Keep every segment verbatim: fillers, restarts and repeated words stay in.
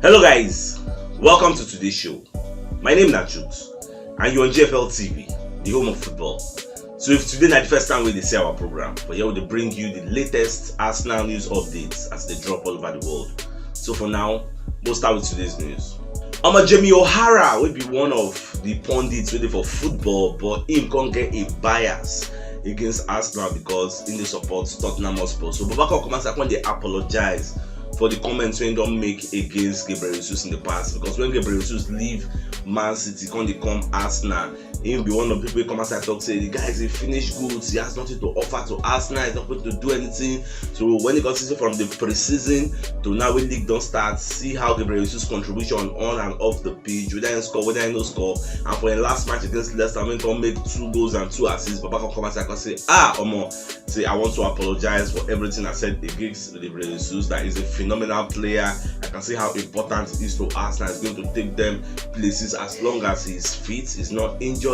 Hello guys, welcome to today's show. My name na Chuks and you're on G F L T V, the home of football. So if today na the first time we dey see our program, for here we dey bring you the latest Arsenal news updates as they drop all over the world. So for now, we'll start with today's news. Omo, Jamie O'Hara, wey be one of the pundits wey dey for football, but him come get a bias against Arsenal because he dey support Tottenham Hotspur. So Baba come come outside come dey apologize for the comments wey he don make against Gabriel Jesus in the past, because when Gabriel Jesus leave Man City come dey come Arsenal, he be one of the people wey come outside talk say the guy is a finished goods, he has nothing to offer to Arsenal, he's not going to do anything. So when he got season from the pre-season to now when league don start, see how Gabriel Jesus contribution on and off the pitch, whether he score, whether he no score. And for him last match against Leicester, when he come make two goals and two assists, Baba come come outside come say, ah, omo, say I want to apologize for everything I said against Gabriel Jesus, that is a phenomenal player. I can see how important it is to Arsenal. He's going to take them places as long as he's fit, he's not injured,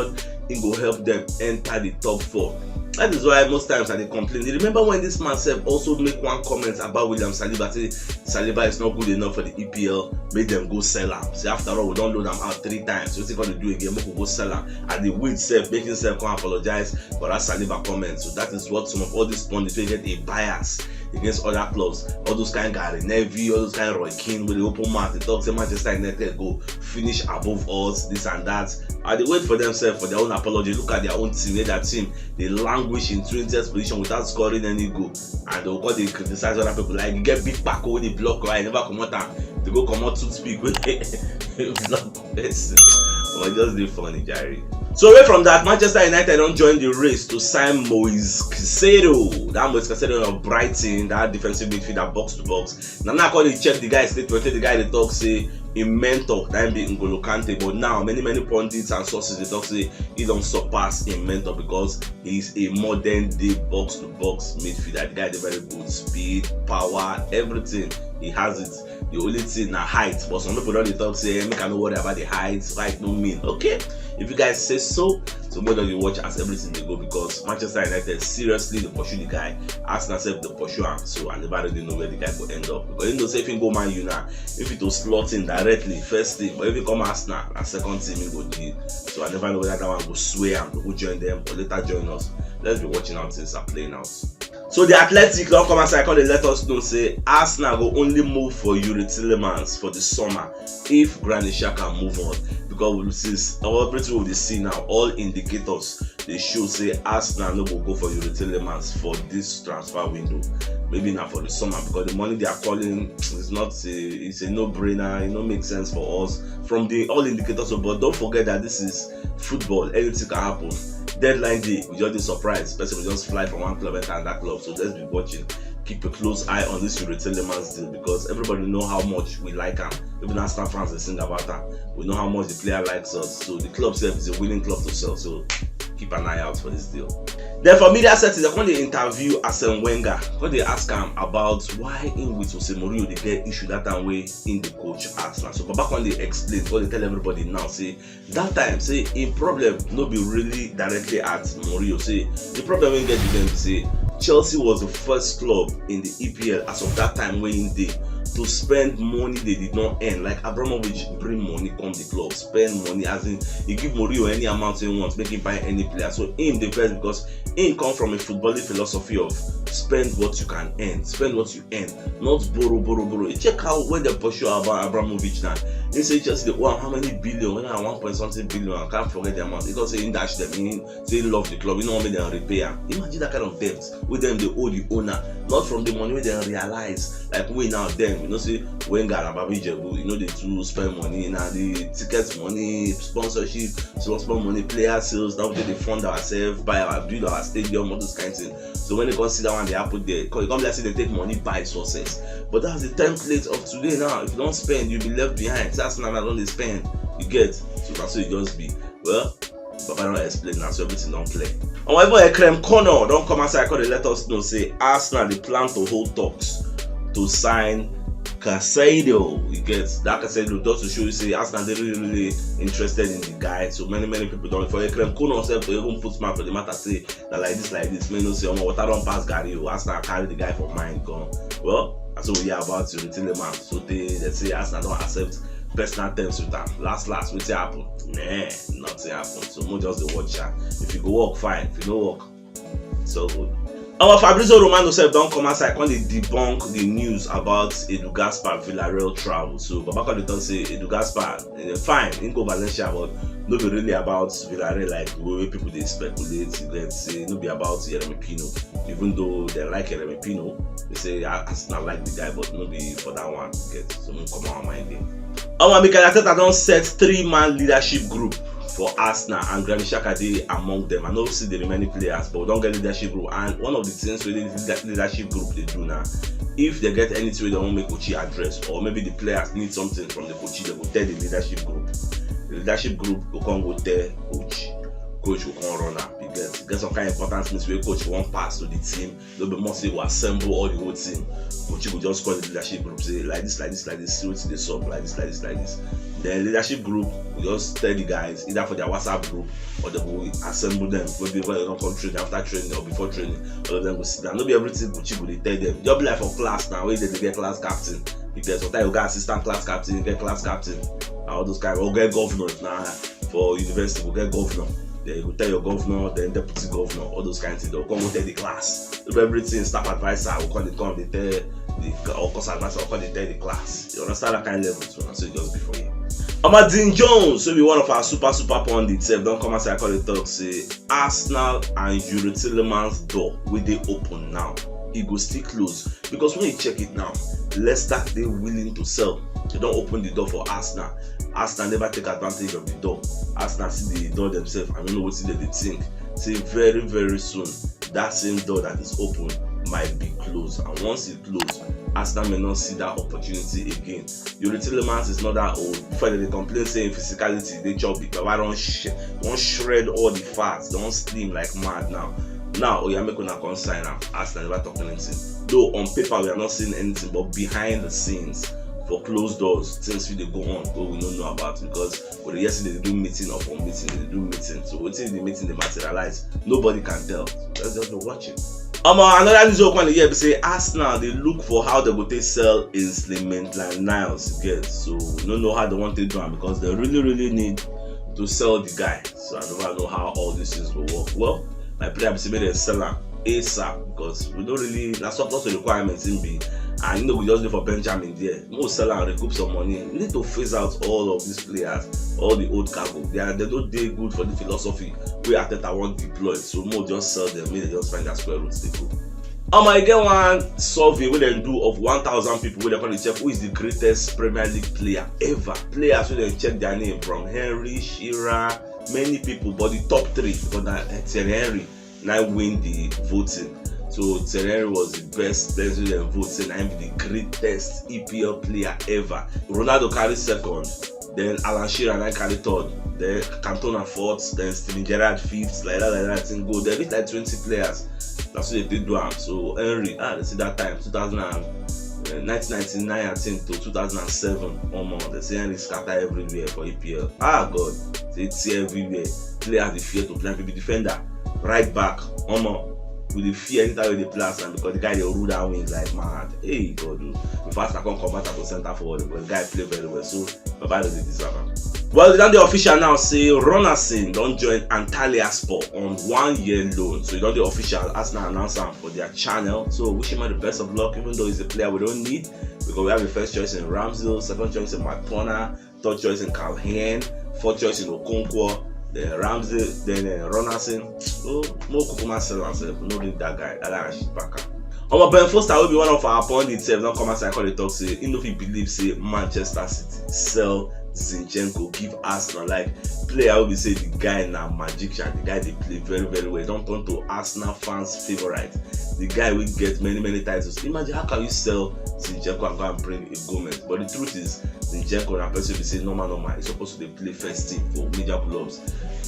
he go help them enter the top four. That is why most times I dey complain. You remember when this man sef also make one comment about William Saliba, say Saliba is not good enough for the E P L, make them go sell am. Say after all, we don loan am out three times. Wetin he gonna do again? Make we go sell am. And the wait sef, make himself come apologize for that Saliba comment. So that is what some of all these pundits wey get a bias against other clubs, all those kind Gary Neville, all those kind Roy Keane, wey dey open mouth dey talk say Manchester United go finish above us, this and that. I dey wait for themselves for their own apology. Look at their own team, wey their team dey languish in twentieth position without scoring any goal, and they go come dey criticize other people like you get big kpako wey dey block your eye, never comot am, dey go comot toothpick wey block person. Omo, just dey funny, jare. So away from that, Manchester United don join the race to sign Moise Caicedo. That Moise Caicedo of Brighton, that defensive midfielder, box to box. Na now I come dey check the guy statement, the guy dey talk say him mentor na him be N'Golo Kante, but now many many pundits and sources dey talk say he don surpass him mentor because he is a modern day box to box midfielder. The guy dey very good, speed, power, everything, he has it. The only thing na height, but some people don dey talk say, eh, make I no worry about the height, height no mean. Okay, if you guys say so, so make una dey watch as everything dey go, because Manchester United seriously dey pursue the guy, Arsenal sef dey pursue am, so I never really know where the guy go end up, because you know say if he go Man U now, if he to slot in directly first team, but if he come Arsenal, na second team he go dey. So I never know whether that one go sway am to go join them or later join us. Let's be watching how things are playing out. So the Athletic don come outside come dey let us know say Arsenal go only move for Youri Tielemans for the summer if Granit Xhaka move on, because we see everything we dey see now, all indicators dey show say Arsenal no go go for Youri Tielemans for this transfer window. Maybe na for the summer, because the money they are calling is not a, it's a no-brainer. It no make sense for us from the all indicators. So, but don't forget that this is football. Anything can happen. Deadline day, we just dey surprise. Person will just fly from one club enter another club. So let's be watching. Keep a close eye on this Youri Tielemans deal, because everybody know how much we like am. Even Arsenal fans dey sing about am. We know how much the player likes us. So the club sef is a willing club to sell. So keep an eye out for this deal. Then for media settings, they come dey interview Arsene Wenger. Come dey ask am about why him with Jose Mourinho dey get issue that time wey him dey coach Arsenal. So Baba come dey explain, come dey tell everybody now say that time say him problem no be really directly at Mourinho. Say the problem wey him get with them be say Chelsea was the first club in the E P L as of that time wey him dey to spend money they did not earn. Like, Abramovich bring money come the club, spend money, as in he give Mourinho any amount he wants, make him buy any player. So him dey vex because him come from a footballing philosophy of spend what you can earn, spend what you earn, not borrow, borrow, borrow. You check how when they pursue Abra- Abramovich now, they say Chelsea dey owe am how many billion, when na one point something billion, I can't forget the amount. He come say he dash them, he say he love the club, he no wan make them repay am. Imagine that kind of debt wey dem dey owe the owner, not from the money wey dem realize. Like we now, then we know say Wenger and Baba Ijebu, you know, they too spend money. Now the ticket money, sponsorship, sponsor money, player sales. Now we dey fund ourselves, buy our, build our stadium, all those kind of things. So when they come see that one, they happen there. Come, come like say they take money buy success. But that's the template of today now. If you don't spend, you'll be left behind. That's not I don't spend. You get? So that's what it just be. Well, Baba don explain now, so everything don clear. And even Ekrem Connor don come outside come dey let us know say Arsenal dey plan to hold talks to sign Caicedo. You get that Caicedo just to show you say Arsenal dey really, really interested in the guy. So many, many people don, for Ekrem Connor sef to even put mouth for the matter say na like this, like this. Make you know say omo, water don pass garri o. Arsenal carry the guy for mind gone. Well, So we hear about Yuri Tilleman. So they, they say Arsenal don't accept personal terms with am. Last last, wetin happen? Nah, nothing happen. So mo just dey watch am. If you go work, fine. If you no work, so good. Our Fabrizio Romano sef don come outside, come dey debunk the news about Edu Gaspar Villarreal travel. So Baba come dey talk say Edu Gaspar, eh, fine, he go Valencia, but no be really about Villarreal like the way people dey speculate. You get say no be about Yeremy Pino, even though they like Yeremy Pino. They say, "Ah, Arsenal like the guy, but no be for that one." You get, so no come out mind there. Our Mikel Arteta don set three-man leadership group for Arsenal, and Granit Xhaka dey among them. I no see the remaining players, but we don get leadership group. And one of the things wey the leader- leadership group dey do now, if they get anything wey they wan make Ochi address, or maybe the players need something from the coach, they go tell the leadership group. The leadership group go come go tell coach. Coach go come run am. You get, get some kind of important things wey coach wan pass to the team. No be more say we assemble all the whole team. Coach go just call the leadership group, say, "Like this, like this, like this, see wetin dey sup, like this, like this, like this." Then leadership group go just tell the guys, either for their WhatsApp group, or they go assemble them. Maybe when they don come training, after training or before training, all of them go sit down. No be everything Gucci go dey tell them. Just be like for class now, wey they dey get class captain. You get, sometimes you get assistant class captain, you get class captain, and all those kind. Or get governor if na for university, go get governor. Then you go tell your governor, then deputy governor, all those kind things. They'll come go tell the class. If everything, staff advisor will come, they come, they tell the, or course advisor will come, they tell the class. You understand that kind of level too, and so it just be for you. Omo, Dean Jones, wey be one of our super, super pundits, sef don come outside, come dey talk say Arsenal and Yuri Tillemans door wey dey open now, e go still close, because when you check it now, Leicester dey willing to sell. They don open the door for Arsenal. Arsenal never take advantage of the door. Arsenal see the door themselves. I don't know wetin dem dey think. Say very, very soon, that same door that is open might be closed. And once it close, Arsenal may not see that opportunity again. Yuri Tillemans is not that old. Before, they dey complain say him physicality dey chubby. Baba don sh- don shred all the fats, don slim like mad now. Now, oya, make una come sign am. Arsenal never talk anything. Though on paper we are not seeing anything, but behind the scenes, for closed doors, things fit dey go on wey we no know about, because we dey hear say they dey do meeting upon meeting, they dey do meeting. So wetin the meeting dey materialize, nobody can tell. So let's just be watching. Omo, another news wey we come dey hear be say Arsenal dey look for how they go take sell Ainsley Maitland-Niles, you get. So we no know how they wan take do am, because they really, really need to sell the guy. So I never know how all these things go work. Well, my prayer be say make dem sell am ASAP, because we don't really, na surplus requirements in be, and you know, we just dey for Benjamin there. Make we sell am, recoup some money. We need to phase out all of these players, all the old cargo. They are, they no dey good for the philosophy wey Arteta wan deploy. So make we just sell them, make they just find their square roots dey go. Omo, I get one survey wey dem do of one thousand people wey dem come dey check who is the greatest Premier League player ever. Players wey dem check their name, from Henry, Shearer, many people, but the top three, because na Thierry Henry na win the voting. So Thierry Henry was the best person wey dem vote say na him be the greatest E P L player ever. Ronaldo carry second. Then Alan Shearer na carry third. Then Cantona fourth. Then Steven Gerrard fifth. Like that, like that thing go. They reach like twenty players. That's what they do am. So Henry, ah, they see that time, two thousand and, uh, nineteen ninety-nine, I think, to two thousand and seven. Omo, they say Henry scatter everywhere for E P L. Ah, God, they tear everywhere. Players dey fear to play. Be defender, right back. Omo, we dey fear anytime wey they play Arsenal, because the guy dey rule that wing like mad. Hey, God, oh. In fact, I can't combat at the center forward, but the guy play very well. So Baba no dey deserve am. Well, e don dey official now say Runarsson don join Antalyaspor on one year loan. So e don dey official. Arsenal announce am for their channel. So wish him all the best of luck, even though he's a player we don't need, because we have a first choice in Ramsdale, second choice in McTominay, third choice in Calvin, fourth choice in Okonkwo, then Ramsdale, then, uh, Runarsson. Oh, mo kukuma sell am sef. We no need that guy. That guy na shit packer. Omo, Ben Foster, wey be one of our pundits sef, don come outside come dey talk say he no fit believe say Manchester City sell Zinchenko give Arsenal. Like, player wey be say the guy na magician, the guy dey play very, very well. He don turn to Arsenal fans' favourite. The guy wey get many, many titles. Imagine, how can you sell Zinchenko and go and bring a Gomez? But the truth is, Zinchenko na person wey be say normal, normal, he suppose to dey play first team for major clubs,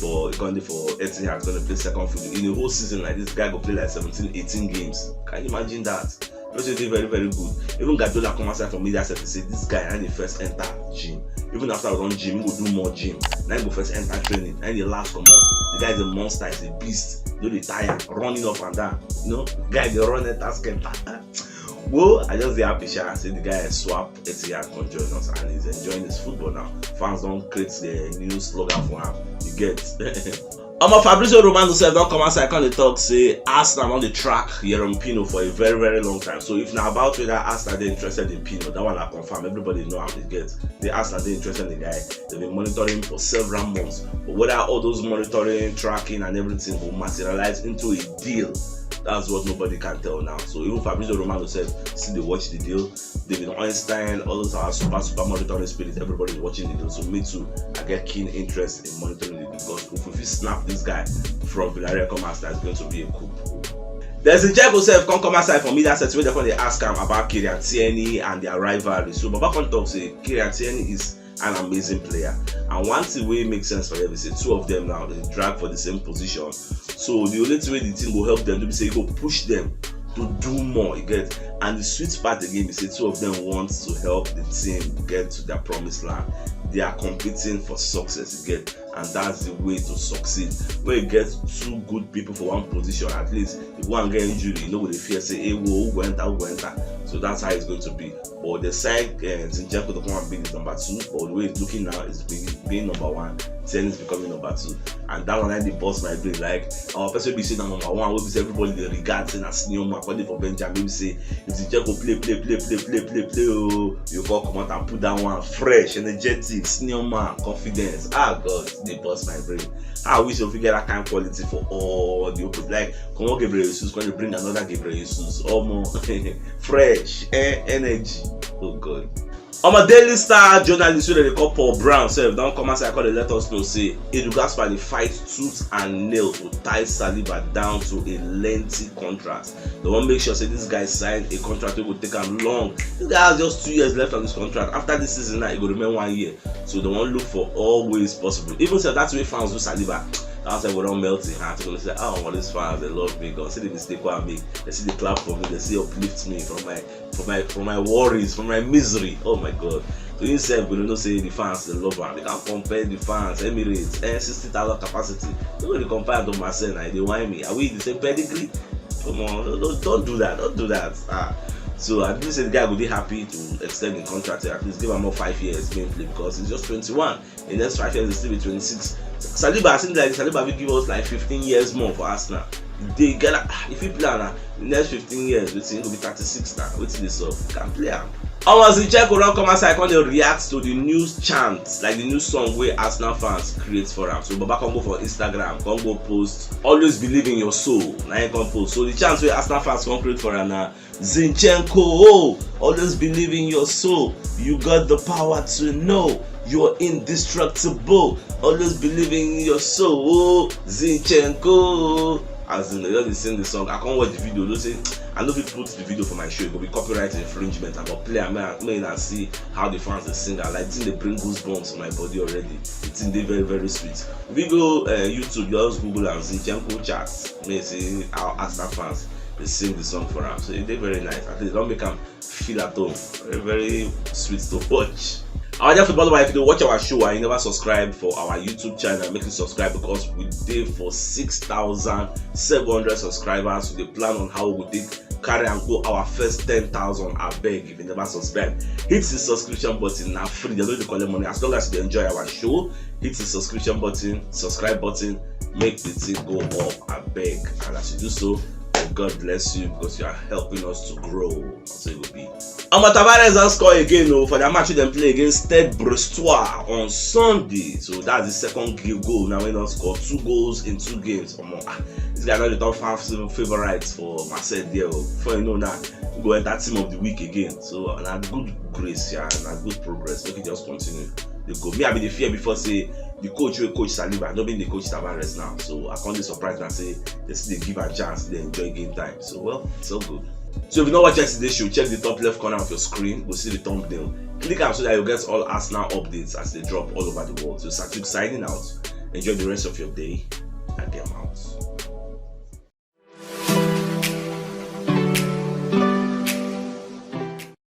but he come dey for Etihad, come dey play second fiddle in a whole season like this. Guy go play like seventeen, eighteen games. Can you imagine that? Person dey very, very good. Even Guardiola come outside for media sef say this guy na the first enter gym. Even after we don gym, he go do more gym. Na he go first enter training. Na he dey last comot. The guy is a monster, is a beast. No dey tire, running up and down. You know, guy dey run enter scatter. Well, I just dey happy sha say the guy swap Etihad come join us and he's enjoying his football now. Fans don create the new slogan for am. You get? Omo, Fabrizio Romano sef don come outside come dey talk say Arsenal don dey track Yerem Pino for a very, very long time. So if na about whether Arsenal dey interested in Pino, that one na confirm. Everybody know am, you get? The Arsenal dey interested in the guy. They've been monitoring him for several months. But whether all those monitoring, tracking and everything go materialize into a deal, that's what nobody can tell now. So even Fabrizio Romano sef still dey watch the deal. David Ornstein, all those our super, super monitoring spirit, everybody is watching the deal. So me too, I get keen interest in monitoring the deal because if we fit snap this guy from Villarreal come outside, it's going to be a coup. There's a Dzeko sef come come outside for media set wey dem come dey ask am about Kieran Tierney and their rivalry. So Baba come talk say Kieran Tierney is an amazing player, and one thing wey make sense for them is say two of them now dey drag for the same position. So the only thing wey the team go help them do be say e go push them to do more, you get? And the sweet part again be say two of them want to help the team get to their promised land. They are competing for success, you get? And that's the way to succeed. When you get two good people for one position, at least if one get injury, you no go dey fear say, "Hey, who go enter, who go enter?" So that's how it's going to be. But they signed uh, Zinchenko to come and be his number two. But the way it's looking now is being, being number one. Ten is becoming number two. And that one, I dey burst my brain. Like, our person be say na number one, wey be say everybody dey regard say na senior man, according for Benjamin, say if Zinchenko play, play, play, play, play, play, play, oh, you go come out and put that one fresh, energetic, senior man, confidence. Ah, God, dey burst my brain. I wish you fit get that kind of quality for all the open. Like, come on, Gabriel Jesus, come dey bring another Gabriel Jesus. Omo, fresh, eh, energy. Oh, God. Omo, Daily Star journalist wey dem dey call Paul Brown sef don come outside come dey let us know say Edu Gaspar dey fight tooth and nail to tie Saliba down to a lengthy contract. They wan make sure say this guy sign a contract wey go take am long. This guy has just two years left on his contract. After this season now, e go remain one year. So they wan look for all ways possible. Even sef that way fans do Saliba, that one sef go don melt im heart. Go say, "Ah, all these fans, they love me. God, see the mistake wey I make. They see the clap for me. They see uplift me from my from my from my worries, from my misery." Oh my God. So you sef go know say the fans dey love am. They can compare the fans, Emirates, eh, sixty thousand capacity. You go dey compare am to Marseille na, e dey whine me. Are we the same pedigree? Come on, don't, don't, don't do that, don't do that. Ah, so I believe say the guy go dey happy to extend the contract. At least give am more five years gameplay because he's just twenty-one. In the next five years, he'll still be twenty-six. Saliba, I think like Saliba will give us like fifteen years more for Arsenal. They get like, ah, if you plan now, the next fifteen years, we think will be thirty-six now. Wetin dey sup? Can play am. Omo, Zinchenko don come outside come dey react to the news chant, like the new song wey Arsenal fans create for am. So Baba come go for Instagram, come go post, "Always believe in your soul." Na him come post. So the chant wey Arsenal fans come create for am na, "Zinchenko, oh, always believe in your soul. You got the power to know you're indestructible. Always believe in your soul, oh, Zinchenko." As in, they just dey sing the song. I come watch the video. They say I no fit put the video for my show. It go be copyright infringement. I go play am, make una see how the fans dey sing am. Like, thing dey bring goosebumps for my body already. The thing dey very, very sweet. If you go uh, YouTube, just Google am, Zinchenko chant. Make you see how Arsenal fans dey sing the song for am. So e dey very nice. At least they don make am feel at home. Very, very sweet to watch. Our dear football, if you dey watch our show and you never subscribe for our YouTube channel, make you subscribe because we dey for six thousand seven hundred subscribers. We dey plan on how we go take carry am go our first ten thousand. Abeg, if you never subscribe, hit the subscription button. Na free. They no dey collect money. As long as you dey enjoy our show, hit the subscription button, subscribe button, make the thing go up. Abeg, and as you do so, may God bless you because you are helping us to grow. So it will be. Omo, Tavares don score again o, for their match wey dem play against Stade Brestois on Sunday. So that's the second g- goal now wey don score two goals in two games. Omo, ah, this guy don dey turn fan favorite for Marseille there o. Before you know now, he go enter team of the week again. So na good grace, yeah, na good progress. Make it just continue. They go. Me, I be the fear before say the coach wey coach Saliba, no be the coach Tavares now. So I come dey surprised now say they still dey give am chance, they enjoy game time. So well, so good. So if you no watch yesterday show, check the top left corner of your screen. Go see the thumbnail. Click am so that you get all Arsenal updates as they drop all over the world. So Satuk signing out. Enjoy the rest of your day. And them out.